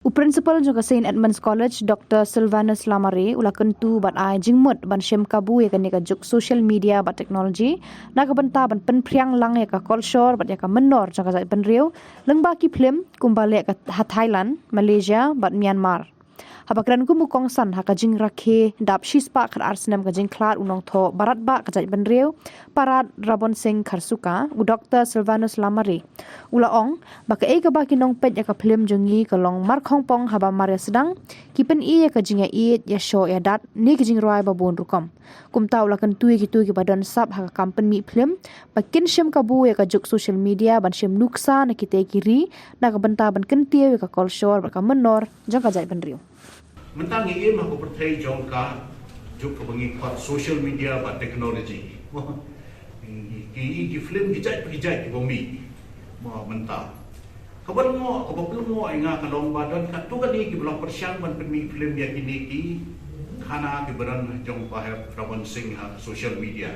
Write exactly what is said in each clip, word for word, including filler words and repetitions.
Principal jong ka Saint Edmund's College, Doctor Silvanus Lamare, u la kyntu bad ai jingmut ban shem kabu ïa kane ka juk social media bad technology na ka bynta ban pynphriang lang ïa ka kolshor bad ïa ka mynnor jong ka jaitbynriew lyngba ki phlim kumba leh ka ha Thailand, Malaysia bad Myanmar. Haba kren kum u kongsan ha ka jingrakhe dap shispah khatar snem ka jingkhlad u nongthoh barat bah ka jaitbynriew Parad Rabon Singh Kharsuka, u Doctor Silvanus Lamare u la ong ba kaei kaba ki nongpeit ïa ka phlim jong ngi ka long markhongpong haba mar ïa sdang ki pyni ïa ka jingïaieit, ïashoh ïadat ne ki jingrwai ba bun rukom. Kumta u la kyntu ïa kito kiba don sap ha ka kam pynmih phlim ba kin shem kabu ïa ka juk social media ban shem nuksa na kitei ki ri na ka bynta ban kyntiew ïa ka kolshor bad ka mynnor jong ka jaitbynriew. Mynta ngi im ha ka pyrthei jong ka juk kaba ngi khot social media bad technology. Ki, ki film ki jait ki jait kiba mih. Mo mynta. Kaba lyngngoh, kaba pynlyngngoh ïa nga ka long ba don katto katne kiba la pyrshang ban pynmih film ïa kine ki khana kiba don jong Bah Hep Rabon Singh ha social media.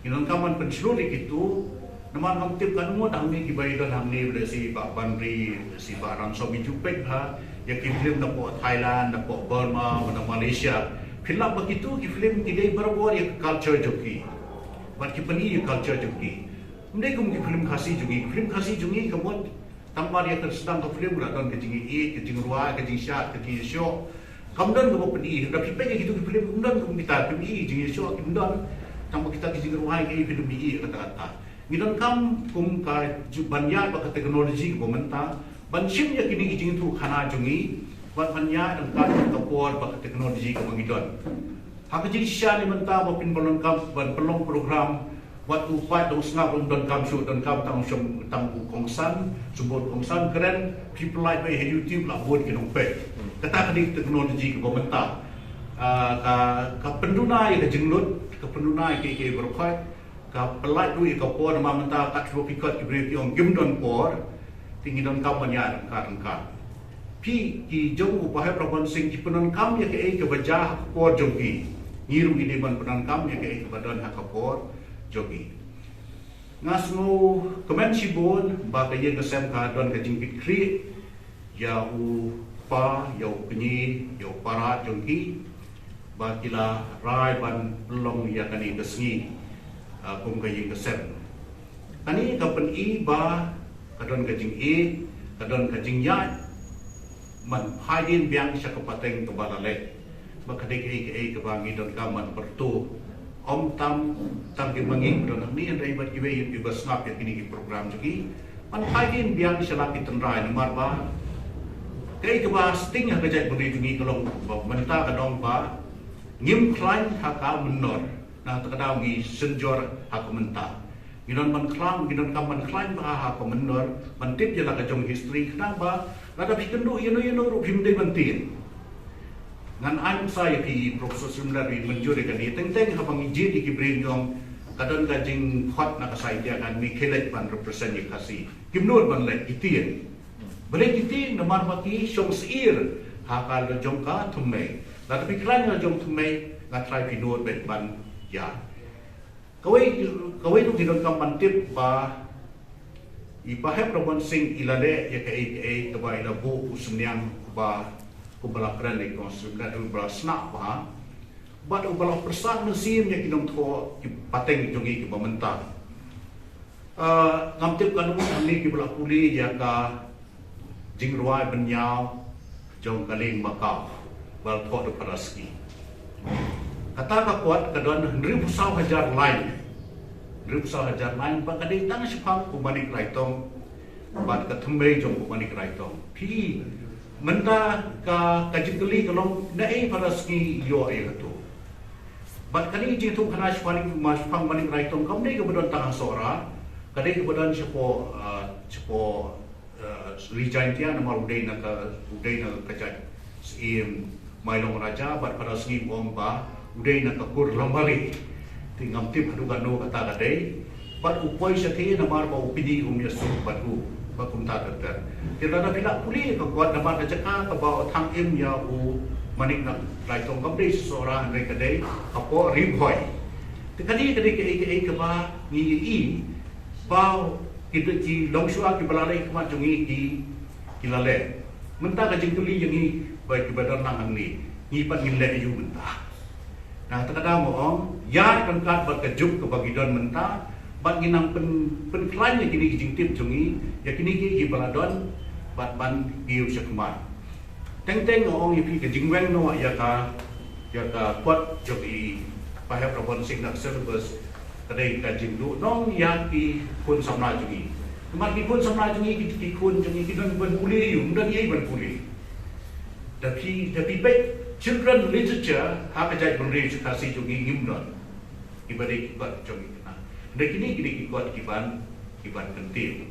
Ngi donkam ban pynshlur ïa kito, namar ngam tip katno ngut hangne kiba ïadon hangne, lehse Bah Banri, lehse Bah Ransom, ïa ju peit bha ïa ki film napoh Thailand, napoh Burma, na Malaysia. Phin lap ba kito ki film ki dei barabor ïa ka culture jong ki. Bad ki pyni ïa ka culture jong ki. Ym dei kum ki film Khasi jong ngi, film Khasi jong ngi ka mut tang ba ïa ka sdang ka film la don ka jingïaieit, ka jingrwai, ka jingshad, ka jingïashoh. Kam don kaba pyni, hynrei phi peit ïa kito ki film, kam don kum kita, pyni jingïashoh kim don. Tang ba kita ki jingrwai ki film ïa kata kata. Ngi donkam kum ka ju ban ïaid bad ka technology kaba mynta ban shim ïa kine ki jingïathuhkhana jong ngi, bad ban ïaid ryngkat ka por bad ka technology kaba ngi don. Ha ka jingshisha ne mynta ba phin ban donkam ban pynlong program, wat u paid dong sngap ruh ym donkam shuh, donkam tang u shong tang u kongsan, shu bud kongsan kren, phi pynlait beit ha YouTube la bud ki nongpeit. Kata ka dei ka technology kaba mynta. Ah, ka, ka pynduna ïa ka jinglut, ka pynduna ïa kiei kiei baroh khoit, ka pynlait ruh ïa ka por, namar mynta katto phi khot ki briew ki ong kim don por, te ngi donkam ban ïaid ryngkat ryngkat. Phi ki jong u Bah Hep Rabon Singh ki pyndonkam ïa kaei kaba jia ha ka por jong ki. Ngi ruh ngi dei ban pyndonkam ïa kaei kaba don ha ka por jong ki. Nga sngewkmen shibun ba ka ïing ka sem ka don ka jingkitkhlieh ïa u kpa, ïa u kñi, ïa u para jong ki, ba ki la rai ban pynlong ïa kane ka sngi, ah, kum ka ïing ka sem. Kane ka pyni ba ka don ka jingïeit, ka don ka jingïaid, ban phai dien biang sha ka pateng kaba la leh. Ba ka dei kaei kaei kaba ngi donkam ban pyrto. Ym tang tang kiba ngi ba don hangne, hynrei bad kiwei kiba sngap ïa kine ki program jong ngi. Ban phai dien biang sha la ki tynrai, namar ba kaei kaba sting ha ka jaitbynriew jong ngi ka long ba mynta ka dong ba ngim khlaiñ ha ka mynnor. Na kata ka daw ngi synjor ha ka mynta. Ngi don ban khlaiñ, ngi donkam ban khlaiñ bha ha ka mynnor, ban tip ïa la ka jong history, khnang ba lada phi kynduh ïano ïano ruh phim dei ban tieng. Ngan ai nuksa ïa phi, Professor Sumlar, ïa mynjur ïa kane. Teng teng haba ngi jied ïa ki briew ngi ong ka don ka jingkhot na ka Saitia, ngan mih khie leit ban represent ïa Khasi. Kim nud ban leit, ki tieng. Balei ki tieng? Namar ba ki shong syier ha ka la jong ka thymmei. Lada phi khlaiñ la jong thymmei, nga tharai phi nud beit ban ïaid. Kawei, kawei ruh ngi donkam ban tip ba i Bah Hep Rabon Singh i la leh ïa kaei kaei kaba i la buh u synñiang, kaba, kumba la kren i kong Sumlar, uba la sngap bha. Bad uba la pyrsad mynsiem ïa ki nongthoh ki pateng jong ngi kiba mynta. Ah, ngam tip katno ngut hangne kiba la pule ïa ka jingrwai bynñiaw jong ka lieng Makaw ba la thoh da u Phadar Sngi. Kata ka kot ka don hynriewphew saw hajar lain. Hynriewphew saw hajar lain, bad ka dei tang shaphang u Manik Raitong bad ka thymmei jong u Manik Raitong. Phi, mynta ka, ka jingkylli ka long, naei Phadar Sngi i ïoh ïa kato? Bad kane ka jingïathuhkhana shaphang, shaphang Manik Raitong kam dei kaba don tang ha Sohra, ka dei kaba don shapoh, ah, shapoh, ah, Ri Jaintia, namar u dei na ka, u dei na ka jait Syiem Mailong Raja, bad Phadar Sngi u ong ba u dei na ka kur Lawmari. Te ngam tip haduh katno kata ka dei. Bad u poi shathie namar ba u pyni um ïasuk bad u, ba kumta ter ter. Te lada phi lah pule ka kot, namar ka jaka kaba u thang im ïa u Manik Raitong kam dei sha Sohra, hynrei ka dei hapoh Ri Bhoi. Te kane ka dei kaei kaei kaba ngi ïohi ba ki, ki longshuwa kiba la leh khmat jong ngi ki, ki la leh. Mynta ka jingkylli ïa ngi ba kiba don lang hangne, ngi pat ngin leh aïu mynta? Na kata ka daw nga ong, ïa ryngkat bad ka juk kaba ngi don mynta, bad ngi nang pyn pynkhlaiñ ïa kine ki jingtip jong ngi ïa kine ki kiba la don, bad ban kiew sha khmat. Teng teng nga ong ïa phi, ka jingweng noh ïa ka, ïa ka kot jong i Bah Hep Rabon Sing na ka syllabus, ka dei ka jingduh nong ïa ki khun samla jong ngi. Namar ki khun samla jong ngi, ki, ki khun jong ngi ki don ban pule, ym don ei ban pule. Da phi, da phi peit children literature ha ka jaitbynriew Khasi jong ngi, ngim don. Kiba dei ki kot jong ngi kane. Hynrei kine ki dei ki kot kiban, kiban kyntiew.